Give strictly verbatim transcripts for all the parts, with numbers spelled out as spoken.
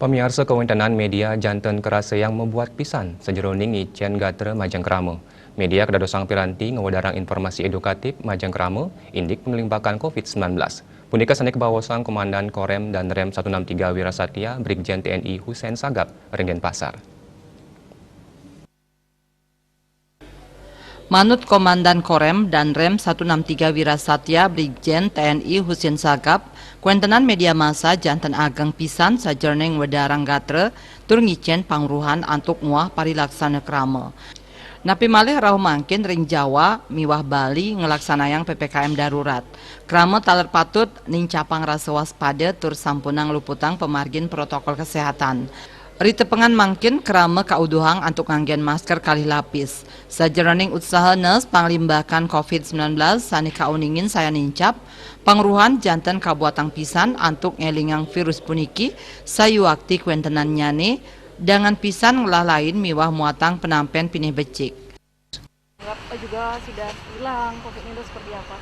Pamiarsa, kawéntenan média janten karasaang mabuat pisan sajeroning ngicén gatra majeng krama. Média kadadosang piranti ngwedarang informasi édukatif majeng krama, indik pamilimbakan covid sembilan belas. Punika sané kabaosang Komandan Korem Danrem satu enam tiga Wirasatya, Brigjen T N I Husen Sagap, ring Denpasar. Manut Komandan Korem Danrem satu enam tiga Wirasatya, Brigjen T N I Husin Sagap, kawéntenan média massa janten ageng pisan sajeroning ngwedarang gatra tur ngicén pangruhan antuk muah parilaksana krama. Napi malih rauh mangkin ring Jawa miwah Bali nglaksanayang P P K M darurat. Krama taler patut nincapang rasa waspada tur sampunang luputang pamargin protokol kesehatan. Ritepengan mangkin krama kauduhang antuk nganggén masker kalih lapis. Sajeroning utsaha nes panglimbakan covid sembilan belas sané kauningin sayan nincap, pangruhan janten kabuatang pisan antuk ngélingang virus puniki sayuakti kawéntenannyané dangan pisan ngelah lain miwah muatang penampén pinih becik. Anggap juga sudah hilang covid ini, atau seperti apa?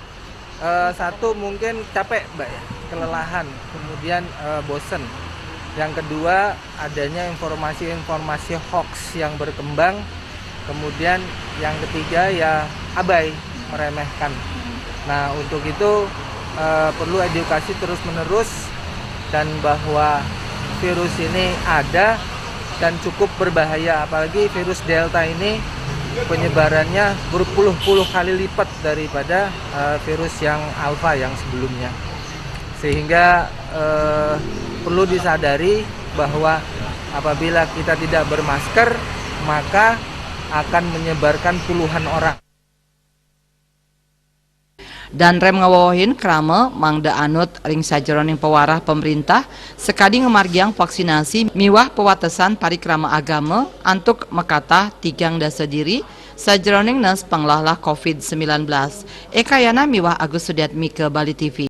Eh, satu, mungkin capek, Mbak, ya, kelelahan, kemudian eh, bosen. Yang kedua, adanya informasi-informasi hoax yang berkembang, kemudian yang ketiga ya abai, meremehkan. Nah, untuk itu eh, perlu edukasi terus-menerus dan bahwa virus ini ada dan cukup berbahaya, apalagi virus Delta ini penyebarannya berpuluh-puluh kali lipat daripada eh, virus yang Alpha yang sebelumnya. Sehingga eh, perlu disadari bahwa apabila kita tidak bermasker, maka akan menyebarkan puluhan orang. Danrem ngawewehin krama mangda anut ring sajeroning pawarah pamrintah sakadi ngamargiang vaksinasi miwah pawatesan parikrama agama antuk makatah tigang dasa diri sajeroning nes panglahlah covid sembilan belas. Eka Yana miwah Agus Sudiatmika, Bali T V.